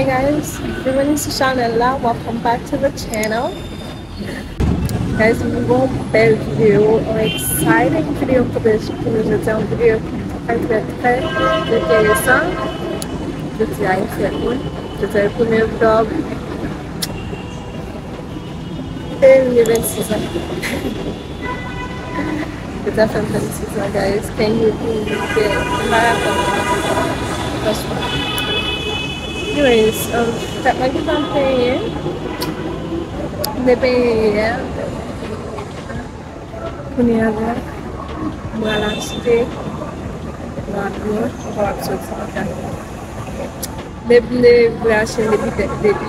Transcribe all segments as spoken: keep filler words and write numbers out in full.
Guys, bienvenue sur Chanel la. Welcome back to the channel. Guys, nou gen yon bèl videyo, yon exciting videyo pou nou, pou nou jodi a, yon videyo ki trè, trè, trè enteresan. Jodi a, e fèt mwen. Jodi a, e premye oktòb. E m gen vennsis an. Jodi a fè m vennsis an, guys. Can you believe it? M pa ka kwè m gen vennsis an. Franchman. Anyways, um, tèt mwen gentan penyen. M te penyen yè. Kounye a la, m pral achte rad mwen, mwen kapab soti nan kay. Depi m te vle achte depi, depi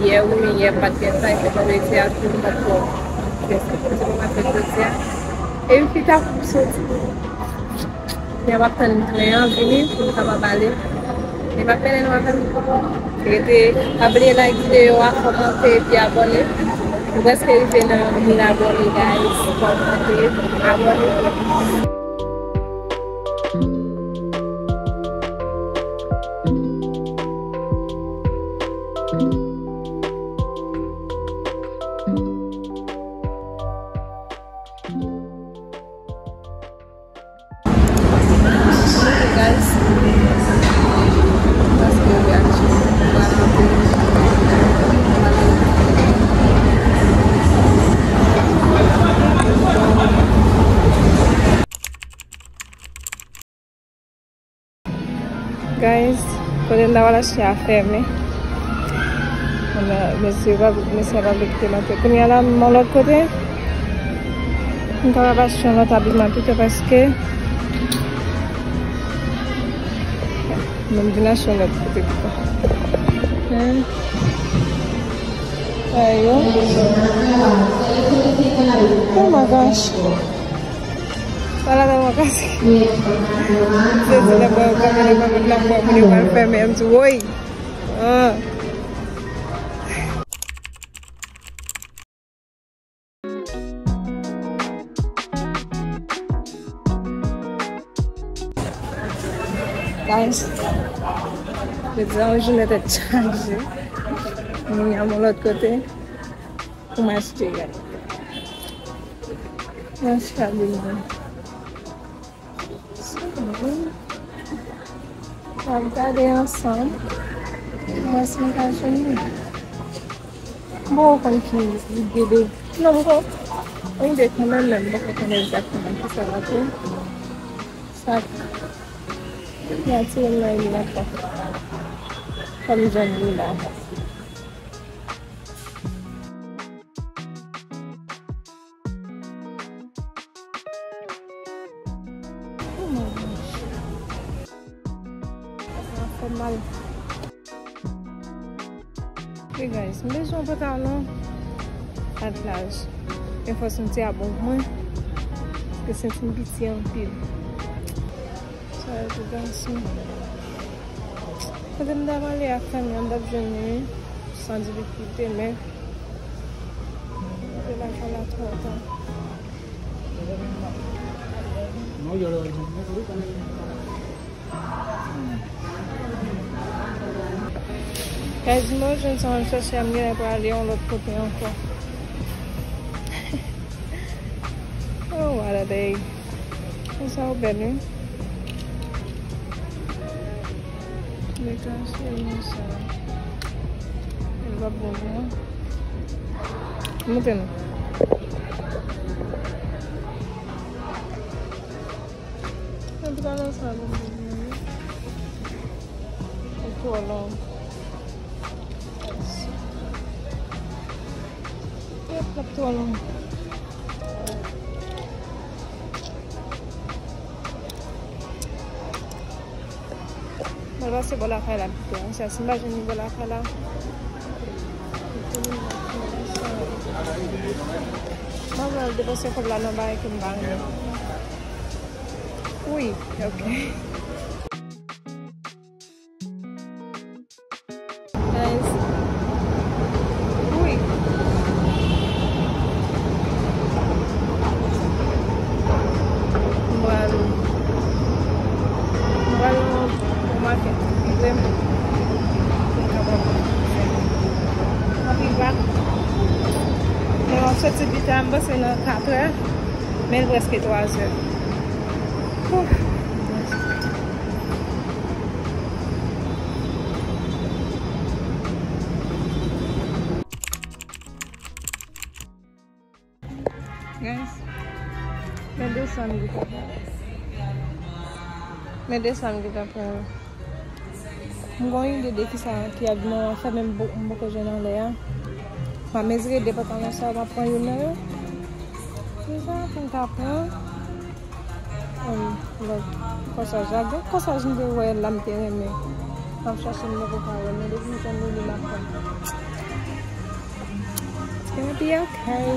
yè, wi, men yè pa t gen tan, e fè kòm ete a tou, m pa t twò fè sa. Se pou m ap fè jodi a. E pita pou m soti. Kounye a m ap tann tren an vini pou m kapab ale. E m ap mennen nou avè m. Rete, pa bliye like videyo a, kòmante epi abòne. Nou prèske rive nan mil abòne, guys. Kòmante, abòne. Guys, kote n ta pral achte a fèmen. Mesye pa, mesye pa vle kite m antre. Kounye a la, m yon lòt kote. M kapab achte yon lòt abiman pito paske m vin achte yon lòt kote pito. Ayo. Oh my gosh. Wala nan mwen kase. Se di nan mwen, kòm nan mwen, nan mwen, mwen pral fèmen, m di, woy. Ah. Guys, jodi a yon jounen tèt chaje. Mwen yon lòt kote pou m achte, guys. Mwen chaje mwen. N ap gade ansanm. Mwen si m ka jwenn li. M poko konn ki ide de. Non, m poko. Yon ide kanmenm, men m poko konn egzakteman kisa l ap ye. Sa ki atire m nan li ankò. Kòm jan li la. Oh my gosh. Sa fè mal. Hey guys, m bezwen yon pantalon at laj. Men fò senti a bon pou mwen. Paske senti m piti anpil. Sa yo pou gason. Kote m ta prale ak fanmi an, m t ap jwenn li, wi. San difikilte, men kote lakay la twò ta. Kazimo, jwenn sa m ap chache a, m genlè prale yon lòt kote ankò. Oh, what a day. Konsa ou bèl, wi. Detache yon sa. Li p ap bon pou mwen. Montre nou. Pantalon sa bon pou mwen, wi. Li twò long. Yep, l ap twò long. Mwen pase bò lakay la pito. Konsa, si m pa jwenn li bò lakay la, mwen pral depanse kòb la nan bagay ke m pa renmen. Wi, ok. Guys. Wi. M pral, m pral nan makèt. Vle m, pou m ka pran. Soti pita, m panse nan katrè, men l prèske twazè. Ouf. Guys, men de sa m gentan pran. Men de sa m gentan pran. M gen yon ide de kisa ki abman w ap fè, men m po- m poko jwenn anlè a. M ap mezire de pantalon sa yo, m ap pran youn nan yo. Se sa pou m ta pran. Lòt kòsaj la, gen kòsaj m te wè la m te renmen. M ap chache, m poko ka wè l, men depi m jwenn li, li m ap pran. It's gonna be okay.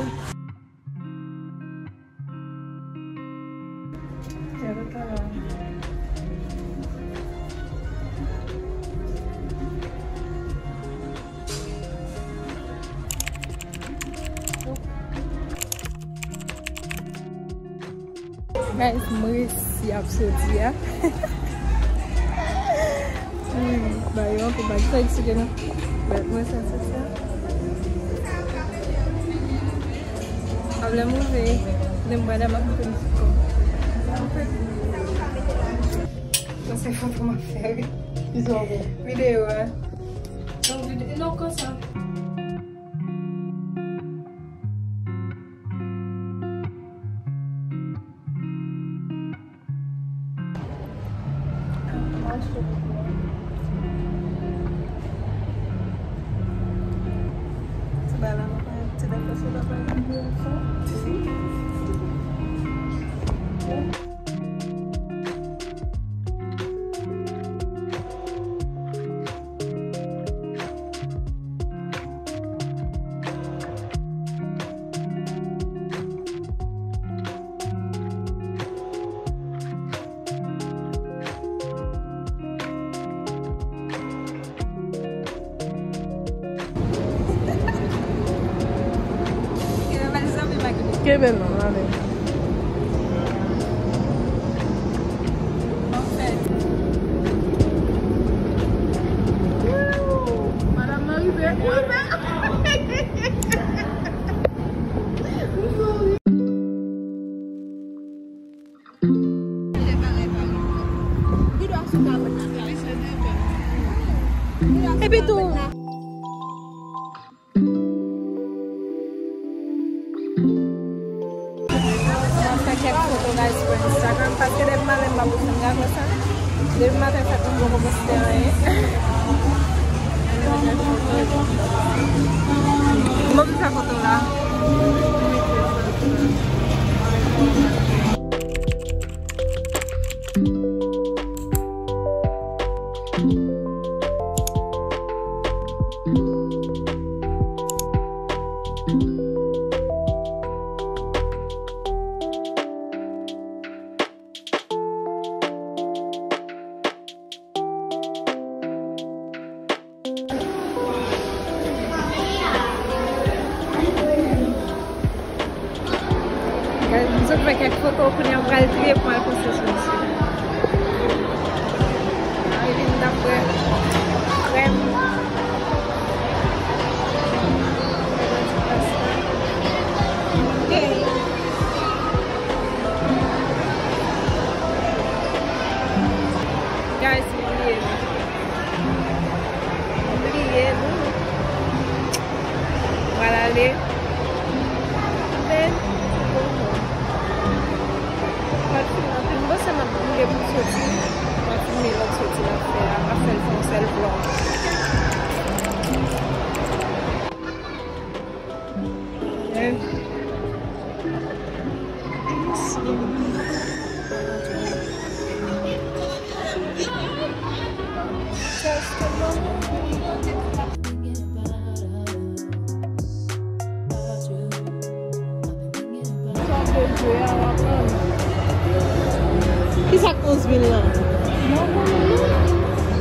Guys, m resi ap soti a. Wi, ba yo anpil, pa gen sa eksite non. But mwen sa soti a. Avle m rive, lè m prale m ap montre m sou kò. Sa se foto m ap fè, wi. Videyo a. Non, vide- non, konsa. Kenbe non, ale. Madanm nan rive. Rive. Epi tou. Mwen fè kèk foto, guys, pou Instagram, paske depi maten m pa poste, m ka fè sa. Depi maten fèt, m poko poste anyen. Mwen vin fè foto la. Guys, m sot fè kèk foto, kounye a m pral triye pou m al poste sou Insta. Li vin dapre krèm. Guys, m bliye nou. M bliye nou. Pral ale. Men, bon, bon. M ap filme anpil. M panse m ap boule pou soti. M ap filme lòt soti m ap fè a. M ap fè l fè yon sèl vlòg. Kisa k onz mil lan?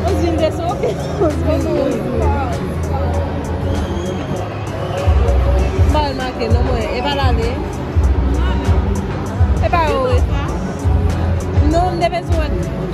Onz mil de san, ok. Onz mil. M pa wè l make non mwen. E pa l ale. E pa yo wi. Non, m te bezwen wè.